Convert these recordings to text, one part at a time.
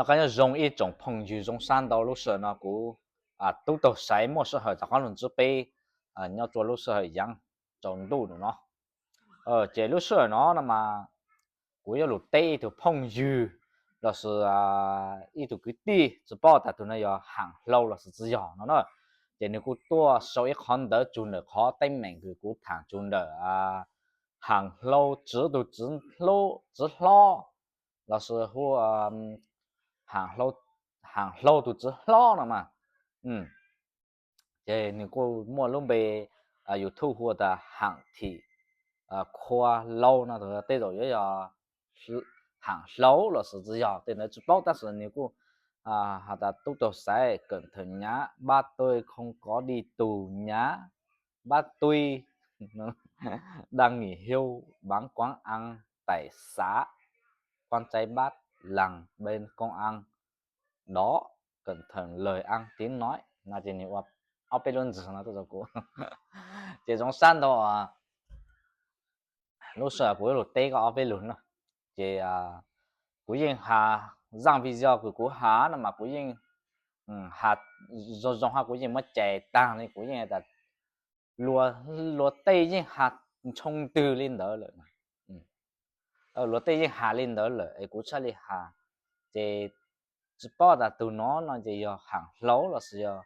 Koj nyob zoo ib tsoom phooj ywg zoo sab ntau, lub sij hawm no kuv tub taug xaiv muaj sij hawm rov qab los ntsib peb nyob rua lub sij hawm yaav tsaus ntuj no. Ces lub sij hawm no no mas kuv yuav lug teb ib tug phooj ywg lossis ib tug kwv tij, tsis paub tas tus no yog Haam Hlau lossis tsi yog no na. Ces nwg kuj tuaj sau ib qhov ntawv tsug ntawm qhov teeb meem kws kuv thaam tsug ntawm Haam Hlau tsi tug txiv hlob lossis hu Haam Hlau tug txiv hlob no mas. Ces nwg kuj muaj lub npe YouTube hu tas Haam Thim Khua Lau no, tej zaum yuav yog Haam Hlau lossis tsi yog tej ntawd tsis paub, tab sis nwg kuj has tas tub taug xaiv kawm thawm nyab bab tuj khoo kov di tug nyab bab tuj đang nghỉ hưu bán quán ăn tại xã, con trai bác làng bên công an đó, cẩn thận lời ăn tiếng nói no. Ces nwg ua ob peb lub ntxwg no tuaj rau kuv. Ces zoo sab ntau, lub sij hawm kuv yuav lug teb koj ob peb lug no. Ces kuv yeej has, zaaj video kws kuv has no mas kuv yeej has zoo zoo hab, kuv yeej muab cais taag li, kuv yeej tas luag tej yeej has ntshoo twg li ntawd lawm, luag tej yeej has li ntawd lawm es kuv txhaj li has. Ces tsis paub tas tug no no ces yog Haam Hlau lossis yog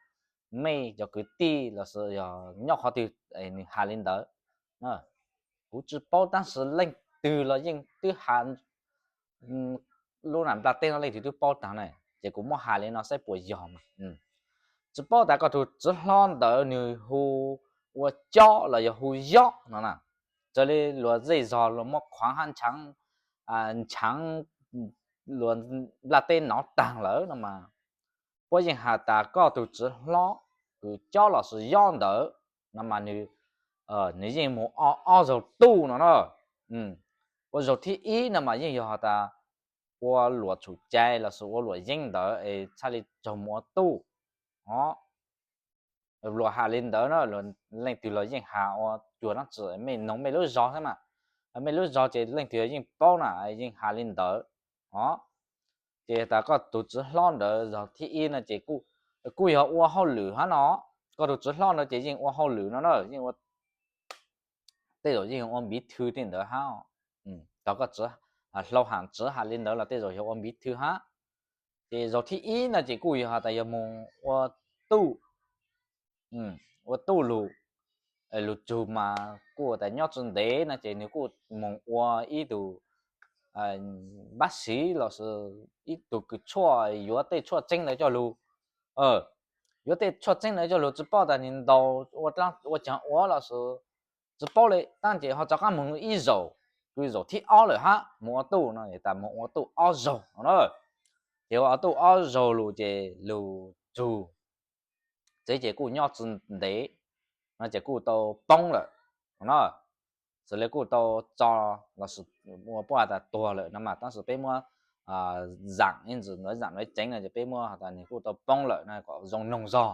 mej cov kwv tij lossis yog nyob qhov twg nwg has li ntawd. Kuv tsis paub, tab sis leej twg los yeej twb has lub nam nplaj teb no leej twg twb paub taag na, ces kuv muab has li no saib puas yog mas. Tsis paub tas koj tug txiv hlob ntawd nwg hu ua Cob los yog hu Yob no na. Raws li luag zej zog luag muab khuaav hab nchaav, nchaav luag nplaj teb nov taag lawm no mas, puab yeej has tas koj tug txiv hlob kws Cob lossis Yob ntawd no mas nwg, nwg yeej moog ua ob zaug tuj no na. Ua zaug thib ib no mas yeej yog has tas ua luam txhum cai lossis ua luam yeeb ntawd es txhaj li raug moog ua tuj. Luag has li ntawd na, leej twg los yeej has ua cuag dlaab tsi, mej noog mej lub zog xwb mas. Mej lub zog ces leej twg yeej paub na, yeej has li ntawd os. Ces tas koj tug txiv hlob ntawd zaug thib ib no ces kuj yog ua hauj lwm hab no. Koj tug txiv hlob ntawd ces yeej ua hauj lwm no na, yeej ua, tej zaum yeej ua npiv thwj tej ntawd hab. Tau koj hlau has txiv has li ntawd los tej zaum yog ua npiv thwj hab. Ces zaug thib ib no ces kuj yog has tas yog moog ua tuj, ua tuj lug, lug txug mas kuj tas nyob tsi ntev no ces nwg kuj moog ua ib tug pab siv lossis ib tug kws tshuaj, yuav tej tshuaj txeeb ntawd coj lug. Yuav tej tshuaj txeeb ntawd coj lug tsis paub tas nwg ntaus ua caag ua lossis tsis paub li, tab ces ho rov qab moog ib zaug, kws zaug thib ob lawm hab, moog ua tuj no tas moog ua tuj ob zaug no na. Ces ua tuj ob zaug lug ces lug txug tsev ces kuj nyob tsi ntev no ces kuj tau poob lawm no. Xws li kuj tau tso lossis ua puab has tas tuag lawm no mas, tab sis peb muab zaam ib ntsis ntawd, zaam lawv ceev no ces peb muab has tas nwg kuj tau poob lawm no kom zoo noog zog.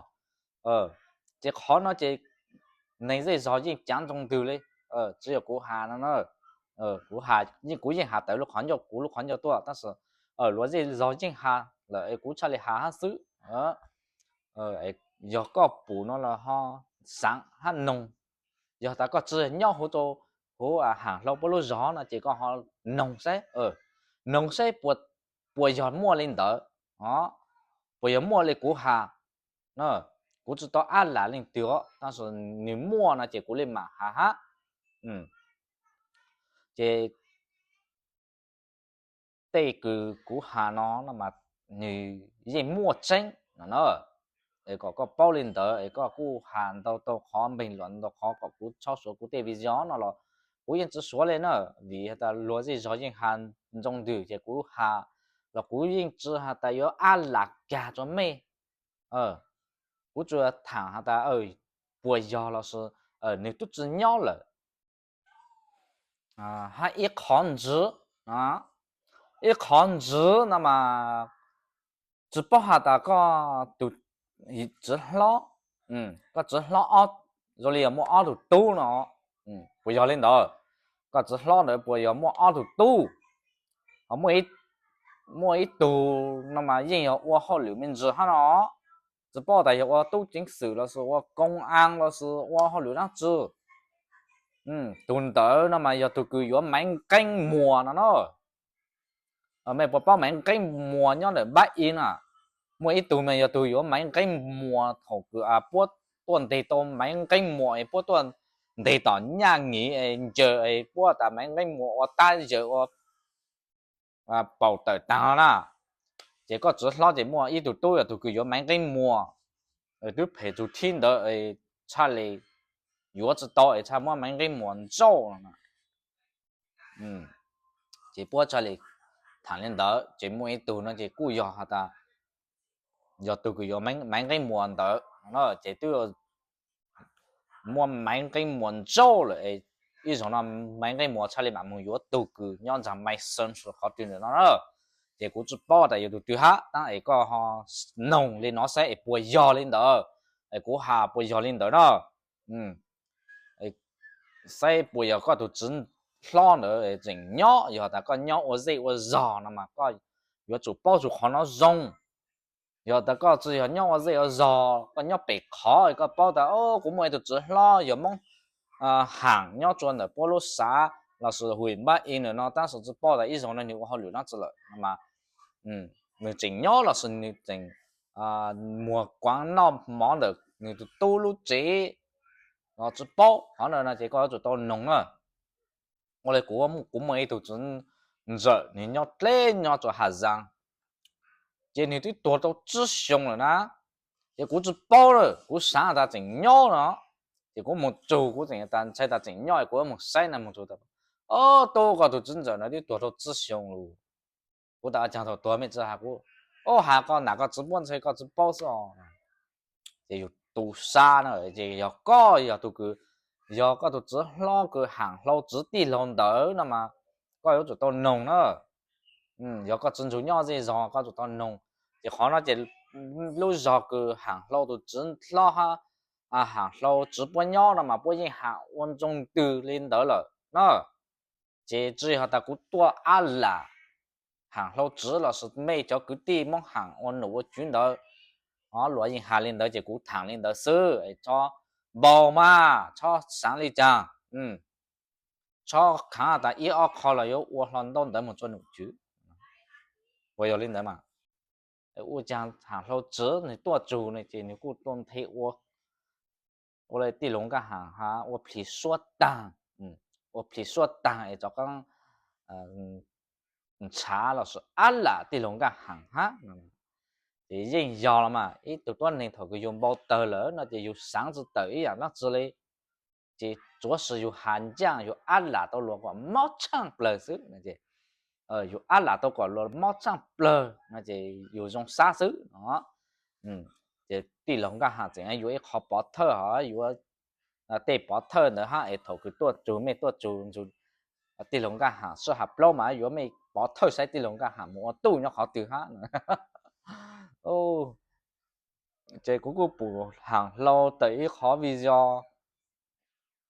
Ces qhov no ces neeg zej zog yeej caav ntsoog ntwg li, tsi yog kuv has no na. Kuv yeej has tawm lub qhov ncauj, kuv lub qhov ncauj tuaj, tab sis luag zej zog yeej has lawm es kuv txhaj li has hab xwb. Yog koj pum no los ho xaav hab noog, yog tas koj tsi nyob huv rau huv haam hlau puab lub zog no ces koj ho noog saib, noog saib puas yog muaj li ntawd, puas yog muaj li kuv has. Kuv tsi tau ab lam leej twg os, tab sis nwg muaj no ces kuv li mam has hab. Ces tej kws kuv has no no mas nwg yeej muaj tseeb no na. Es kom koj paub li ntawd es koj kuj has ntau tau qhov npeeg luam ntau qhov kom kuv txhob suav kuv tej video no los kuv yeej tsi suav li na, vim has tas luag zej zog yeej has ntsoog ntwg ces kuv has los kuv yeej tsi has tas yuav ab lam kag rua mej. Kuv tsuas thaam has tas puas yog lossis nwg tub tsi nyob lawm. Hab ib qhov ntsiv, ib qhov ntsiv no mas tsi paub has tas koj tug txiv hlob, koj txiv hlob zoo li yog muaj ob tug tub no, puas yog li ntawd? Koj txiv hlob ntawd puas yog muaj ob tug tub? Ho muaj ib muaj ib tug no mas yeej yog ua hauj lwm me ntsis hab no, tsis paub tas yog ua tub ceev xwm los sis ua koo as los sis ua hauj lwm dlaab tsi. Tug ntawd no mas yog tug kws yuav Maiv Nqeeb Muas no na. Mej puas paub Maiv Nqeeb Muas nyob ntawm Npab Ib na? Muaj ib tug mas yog tug yuav Maiv Nqeeb Muas thaum kws puab tuaj nteg tau Maiv Nqeeb Muas es puab tuaj nteg tom Nyaj Nyiv es ncaws es puab tas Maiv Nqeeb Muas ua tab yaws ua paum tawm taag na. Ces koj txiv hlob ces muaj ib tug tub yog tug kws yuav Maiv Nqeeb Muas, twb phem tug thib ntawd, txhaj le yuav tsi tau es txhaj muab Maiv Nqeeb Muas ntsauj no. Ces puab txhaj le thaam le ntawd ces muaj ib tug no ces kuj yog has tas yog tug kws yuav Maiv Nqeeb Muas ntawd ces twb muab Maiv Nqeeb Muas ntsauj lawm. Ib zaug no Maiv Nqeeb Muas txhaj le mam moog yuav tug kws nyob ntxag Maiv Xeeb qhov twg ntawm no na. Ces kuv tsis paub tas yog tug twg hab, tab es koj ho noog li no saib es puas yog li ntawd, es kuv has puas yog li ntawd na. Saib puas yog koj tug txiv hlob ntawd tseem nyob, yog tas koj nyob ua zej ua zog no mas koj yuav tsum paub txug qhov no zoo. Yog tas koj tsi yog nyob ua zej ua zog, koj nyob pem qhov koj paub tas kuv muaj ib tug txiv hlob yog Moob Haam nyob tsua ntawm puab lub xav los sis hu Npab Ib ntawm no, tab sis tsis paub tas ib zaug no nwg ua hauj lwm dlaab tsi lawm no mas nwg tseem nyob los sis nwg tseem muag kuav noj mov ntawm nwg tug tub lub tsev los tsis paub. Qhov ntawd no ces koj yuav tsum tau noog na. Ua le kuv, kuv muaj ib tug txiv ntxawm nwg nyob dleb nyob tsua Has Zaas, ces nwg twb tuag tau tsib xyoo lawm na. Ces kuv tsis paub lawm, kuv xaav tas tseem nyob no. Ces kuv moog tsug, kuv tseem tas ntshai tas tseem nyob, kuv moog saib na, moog tsug tas, o, tub, koj tug txiv ntxawm no twb tuag tau tsib xyoo lawm. Kuv tas, caag thaum tuag mej tsi has kuv? O, has koj nam koj txiv puab ntshai koj tsis paub xwb os. Ces yug tu sab na, ces yog koj yog tug kws, yog koj tug txiv hlob kws haam hlau txiv tij laug ntawd no mas koj yuav tsum tau noog na. Yog koj txiv ntsug nyob zej zog koj tsum tau noog. Ces qhov no ces lub zog kws haam hlau tug txiv hlob hab haam hlau txiv puab nyob no mas puab yeej has ua ntsoog ntws li ntawd lawm na. Ces tsi yog tas kuv tuaj ab lam haam hlau txiv los sis mej cov kwv tij Moob Haam ua nom ua tswv ntawd, luag yeej has li ntawd ces kuv thaam li ntawd xwb. Txhob npau mas, txhob xaav li caag, txhob khaav tas ib ob qho los yuav ua hlo ntaub ntawv moog tsua nom tswv. Puas yog li ntawd mas? Ua caag haam hlau txiv nwg tuaj tsug ne ces nwg kuj tuaj nthe ua, ua le tij laug Nkaj Haam hab ua plhis suab taag, ua plhis suab taag es rov qaab ntshav los sis ab lam tij laug Nkaj Haam hab. Ces yeej yog los mas, ib tug tuab neeg thaum kws yug npau tawg lawm no ces yug xaav tsi tawm ib yaam dlaab tsi li. Ces tsuav sis yug has ncaaj yug ab lam tau luag kom mob tshaaj plawg xwb. Yug ab lam tau kom luag mob tshaaj plawg no ces yug zoo sab xwb no. Ces tij laug Nkaj Haam tseem yuav ib qho pov thawj hab, yuav tej pov thawj ntawd hab es thaum kws tuaj tsug mej tuaj tsug ntsug tij laug Nkaj Haam sib has plaub mas yuav mej pov thawj saib tij laug Nkaj Haam moog ua tuj nyob qhov twg hab. Ces kuv kuj pum haam hlau tawm ib qhov video,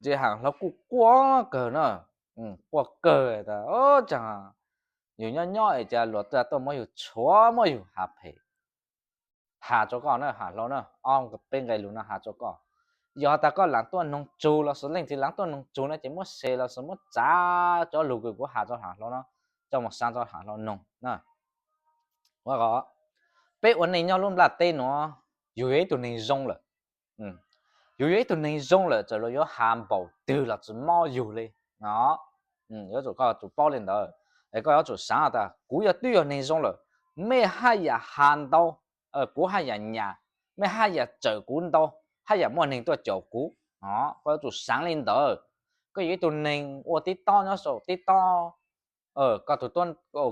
ces haam hlau kuj quaj kawg na, quaj kawg tas, caag yug nyob nyob es cas luag tuaj muab yug tshuav muab yug has phem. Has rua koj na haam hlau na, ob peb nqe lug no has rua koj. Yog tas koj laam tuaj noog tsug los sis leej twg laam tuaj noog tsug no ces muab share los sis muab txav cov lug kws kuv has rua haam hlau no coj moog sab rua haam hlau noog na. Peb ua neej nyob lub nplaj teb nuav, yug yog ib tug neeg zoo lawm, yug yog ib tug neeg zoo lawm txawm luag yuav has npaum twg los tsis mob yug li no. Yuav tsum koj yuav tsum paub li ntawd. Es koj yuav tsum xaav tas kuv yog twb yog neeg zoo lawm, mej haj yam has ntau, kuv haj yam nyam, mej haj yam tsawm kuv ntau, haj yam muaj neeg tuaj caum kuv. Koj yuav tsum xaav li ntawd. Koj yog ib tug neeg ua tib tob nyob saum tib tob, koj tug,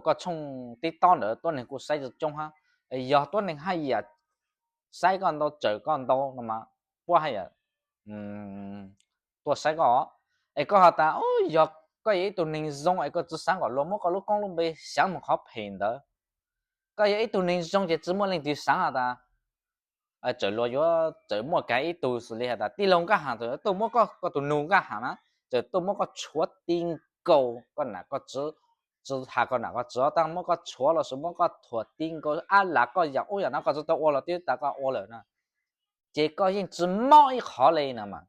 koj tshooj tib tob ntawd tuab neeg kuj saib coob hab. Yog tuab neeg haj yam saib koj ntau tsawm koj ntau no mas puab haj yam tuaj saib koj. Es koj has tas yog koj yog ib tug neeg zoo es koj tsi xaav kom luag muab koj lub koob lub npe xyaav moog qhov phem ntawd. Koj yog ib tug neeg zoo ces tsi muaj leej twg xaav has tas txawm luag yuav txawm muaj kaag ib tug xws li has tas tij laug Nkaj Haam txawm tuaj muab koj, koj tug nug Nkaj Haam na, txawm tuaj muab koj tshuav ti nkaus koj nam koj txiv tsi has koj nam koj txiv, tab muab koj tshuav los sis muab koj thuam ti nkaus ab lam koj yam ub yam no koj tsi tau ua los twb tas koj ua lawm na, ces koj yeej tsi mob ib qho li no mas.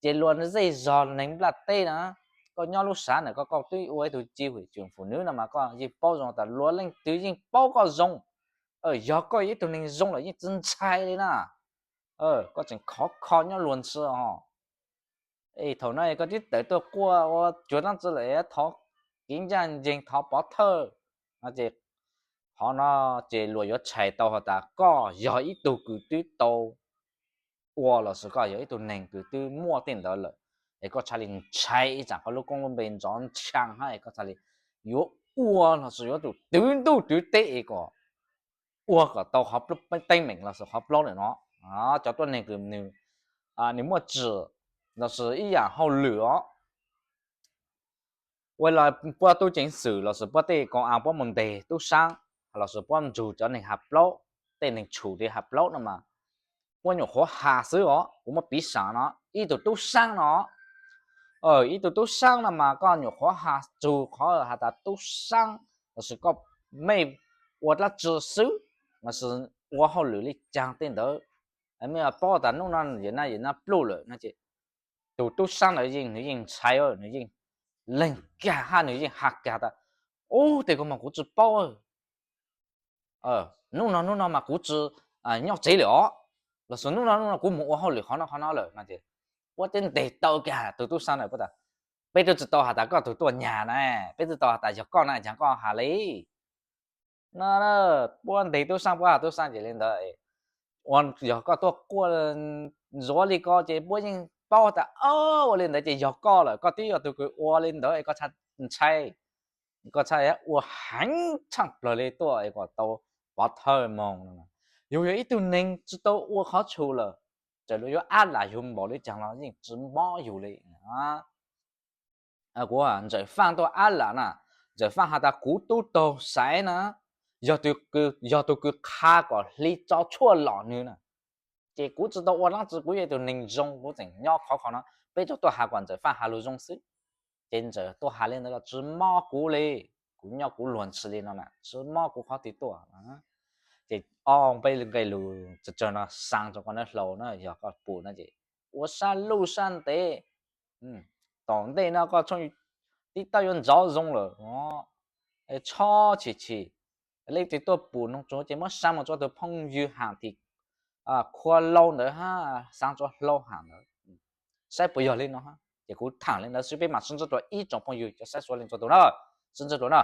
Ces luag zej zog neeg nplaj teb na, koj nyob lub sav na koj, koj twb ua ib tug ci hwm tseem fum nwv no mas koj yeej paub zoo tas luag leej twg yeej paub koj zoo. Yog koj yog ib tug neeg zoo lawm yeej tsi ntshai li na. Koj tseem khov kho nyob luag ntxhi os. Es thaum no koj twb tawm tuaj quaj ua cuag dlaab tsi lawm, thov kev ncaj ncees, thov pov thawj. No ces qhov no ces luag yuav tshais tau has tas koj yog ib tug kws twb tau ua los sis koj yog ib tug neeg kws twb muaj tej ntawd lawm, es koj txhaj li ntshai ib tsaam koj lub koob lub npe ntxhov ntshaav hab es koj txhaj li yuav ua los sis yuav tsum twv ntuj twv teb es kom ua kom tau qhov teeb meem los sis qhov plaub ntawm no. Cov tuab neeg kws nws muaj tsim los sis ib yam hauj lwm os, ua los puab tub ceev xwm los sis puab tej koom as puab mus ntes tub saab los sis puab nrug cov neeg has plaub, tej neeg tshum li has plaub no mas puab nyuam qhuav has xwb os. Kuv muab piv xam no, ib tug tub saab no, ib tug tub saab no mas koj nyuam qhuav has txug qhov has tas tub saab los sis koj mej ua dlaab tsi xwb, los sis ua hauj lwm li caag tej ntawd, mej paub tas nub no yam na yam na pluj lawm no ces tus tub saab ntawd yeej, nws yeej ntshai, nws yeej leeg kag hab nws yeej has kag tas, ub, tej ko mas kuv tsi paub, nub no nub no mas kuv tsi nyob tsev lawm os, los sis nub no nub no kuv mus ua hauj lwm qhov no qhov no lawm no ces puab twb ntes tau kag tus tub saab ntawd puab tas, peb twb tsi tau has tas koj tug tuaj nyag na, peb twb tau has tas yog koj na, caag koj has li no. Puab ntes tub saab, puab has tub saab ces li ntawd, ua yog koj tuaj quaj ntxuav li ko ces puab yeej paub tas ua li ntawd ces yog koj lawm, koj twb yog tug kws ua li ntawd es koj txhaj ntshai, koj txhaj ua heev tshaj plawg li tuaj es kom tau pov thawj moog. Yug yog ib tug neeg tsi tau ua qhov tshum lawm, txawm luag yuav ab lam yug npaum li caag los yeej tsi mob yug li. Kuv Ntxawm Faaj tuaj ab lam na, Ntxawm Faaj has tas kuv tub taug Xaiv na, yog tus kws qha kom hli tso tshuaj lom nws na, ces kuv tsi tau ua dlaab tsi, kuv yog ib tug neeg zoo kuv tseem nyob khov kho no. Peb tsuas tuaj has kom Ntxawm Faaj has lug zoo xwb, ces Ntxawm tuaj has li ntawd los tsi mob kuv li, kuv nyob kuv luag ntxhi li no na tsi mob kuv qhov twg tuaj. Ces ob peb nqe lug tsawg tsawg no xaa rua koj nab hlau na, yog koj pum no ces ua sab luj sab ntev. Tom ntej no koj tshooj TikTok yuav ntxov zoo lawm, tshob chim chim. Leej twg tuaj pum noog tsuav ces muab xaa moog rua tug phooj ywg haam thim khua lau ntawd hab, xaa rua hlau haam ntawd, saib puas yog li no. Ces kuv thaam li ntawd xwb, peb maam sib ntsib dlua ib tsoom phooj ywg cov saib suav leej txhua tus na, sib ntsib dlua na.